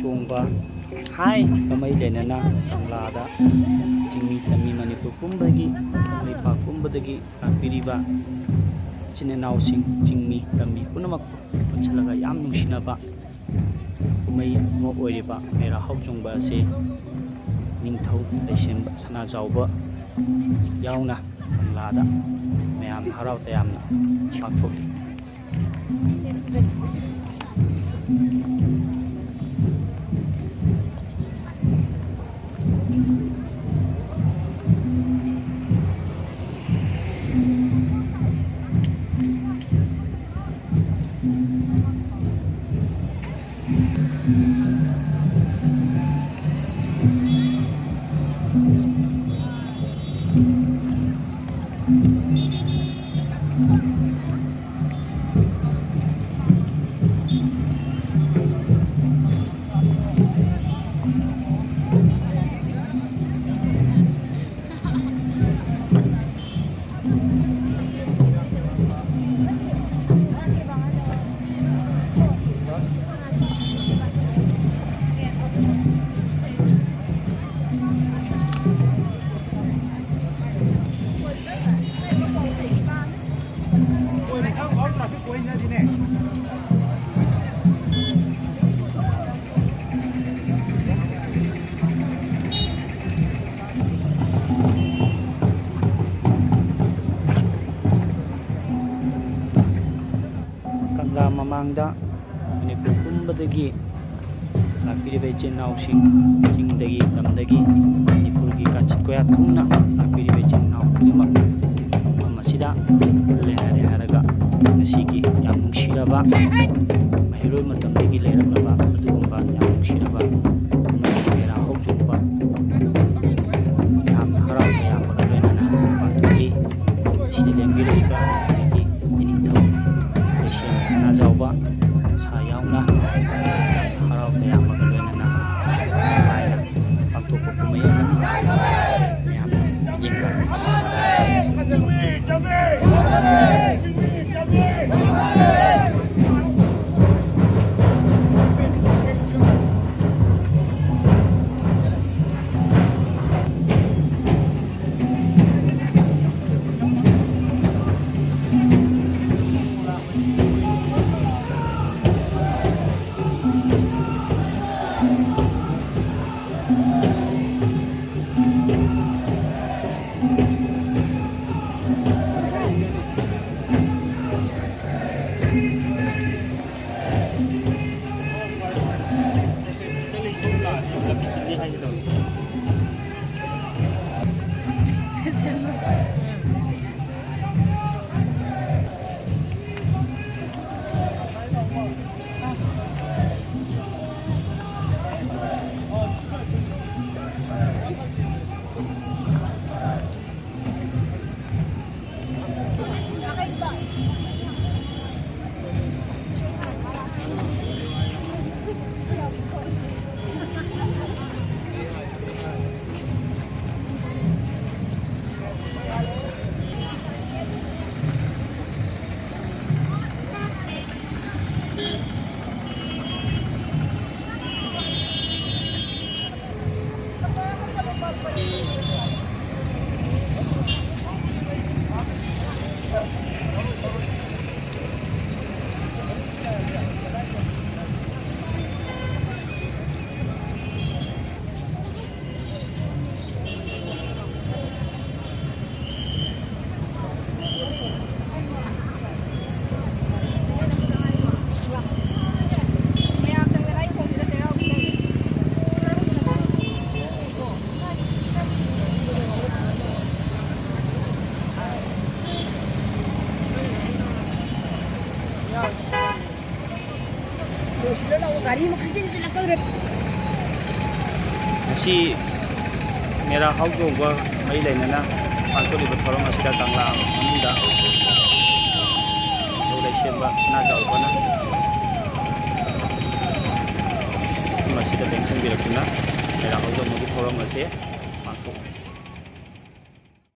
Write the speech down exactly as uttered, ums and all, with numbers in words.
ꯆꯣꯡꯕ ꯍꯥꯏ ꯀꯨꯝꯍꯩ ꯂꯩꯅꯅ ꯀꯪꯂꯥꯗ ꯆꯤꯡꯃꯤ ꯇꯝꯃꯤ ꯃꯅꯤꯄꯨꯔ ꯄꯨꯝꯕꯒꯤ ꯂꯩꯄꯥꯛ ꯄꯨꯝꯕꯗꯒꯤ ꯂꯥꯛꯄꯤꯔꯤꯕ ꯏꯆꯤꯟ ꯏꯅꯥꯎꯁꯤꯡ, ꯆꯤꯡꯃꯤ ꯇꯝꯃꯤ ꯄꯨꯝꯅꯃꯛꯄꯨ ꯄꯨꯟꯁꯤꯜꯂꯒ ꯌꯥꯝ ꯅꯨꯡꯁꯤꯅꯕ ꯀꯨꯝꯍꯩ ꯑꯃ ꯑꯣꯏꯔꯤꯕ ꯃꯦꯔꯥ ꯍꯧꯆꯣꯡꯕ ꯑꯁꯤ ꯅꯤꯡꯊꯧ ꯂꯩꯁꯦꯝꯕ ꯁꯅꯥꯖꯥꯎꯕ ꯌꯥꯎꯅ ꯀꯪꯂꯥꯗ ꯃꯌꯥꯝꯅ ꯍꯔꯥꯎ ꯇꯌꯥꯝꯅ ꯄꯥꯡꯊꯣꯛꯂꯤ꯫ ꯀꯪꯂꯥ ꯃꯃꯥꯡꯗ ꯃꯅꯤꯄꯨꯔ ꯄꯨꯝꯕꯗꯒꯤ ꯂꯥꯛꯄꯤꯔꯤꯕ ꯏꯆꯤꯟ ꯏꯅꯥꯎꯁꯤꯡ, ꯆꯤꯡꯗꯒꯤ, ꯇꯝꯗꯒꯤ, ꯃꯅꯤꯄꯨꯔꯒꯤ ꯀꯥꯆꯤꯟ ꯀꯣꯌꯥ ꯊꯨꯡꯅ ꯂꯥꯛꯄꯤꯔꯤꯕ ꯏꯆꯤꯟ ꯏꯅꯥꯎ ꯈꯨꯗꯤꯡꯃꯛ ꯃꯐꯝ ꯑꯁꯤꯗ ꯄꯨꯜꯂꯦ ꯍꯥꯏꯔꯦ ꯍꯥꯏꯔꯒ ꯉꯁꯤꯒꯤ ꯌꯥꯝ ꯅꯨꯡꯁꯤꯔꯕ ꯃꯍꯩꯔꯣꯏ ꯃꯇꯝꯗꯒꯤ ꯂꯩꯔꯛꯂꯕ ꯑꯗꯨꯒꯨꯝꯕ ꯌꯥꯝ ꯅꯨꯡꯁꯤꯔꯕ ꯀꯨꯝꯍꯩ ꯃꯦꯔꯥ ꯍꯧꯆꯣꯡꯕ ꯌꯥꯝꯅ ꯍꯔꯥꯎ ꯇꯌꯥꯝꯕꯒ ꯂꯣꯏꯅꯅ ꯄꯥꯡꯊꯣꯛꯏ꯫ ꯃꯁꯤꯗ ꯂꯦꯡꯕꯤꯔꯛꯏꯕ ꯑꯩꯈꯣꯏꯒꯤ ꯏꯅꯤꯡꯊꯧ ꯂꯩꯁꯦꯝꯕ ꯁꯅꯥꯖꯥꯎꯕ ꯃꯁꯥ ꯌꯥꯎꯅ ꯍꯔꯥꯎ ꯇꯌꯥꯝꯕꯒ ꯂꯣꯏꯅꯅ ꯅꯨꯡꯉꯥꯏꯅ ꯄꯥꯡꯊꯣꯛꯄ ꯀꯨꯝꯍꯩ ꯑꯃꯅꯤ꯫ ꯃꯌꯥꯝ ꯌꯦꯡꯕ꯫ ꯒꯥꯔꯤ ꯑꯃ ꯈꯪꯆꯦꯟ ꯆꯦꯜꯂꯛꯇꯧꯔꯦ꯫ ꯉꯁꯤ ꯃꯦꯔꯥ ꯍꯥꯎ ꯀꯧꯕ ꯃꯔꯤ ꯂꯩꯅꯅ ꯄꯥꯡꯊꯣꯛꯂꯤꯕ ꯊꯧꯔꯝ ꯑꯁꯤꯗ ꯀꯪꯂꯥ ꯃꯅꯨꯡꯗ ꯂꯩꯁꯦꯝꯕ ꯁꯅꯥꯖꯥꯎꯕꯅ ꯃꯁꯤꯗ ꯂꯦꯡꯁꯤꯟꯕꯤꯔꯛꯇꯨꯅ ꯃꯦꯔꯥ ꯍꯧꯗꯧꯕꯒꯤ ꯊꯧꯔꯝ ꯑꯁꯤ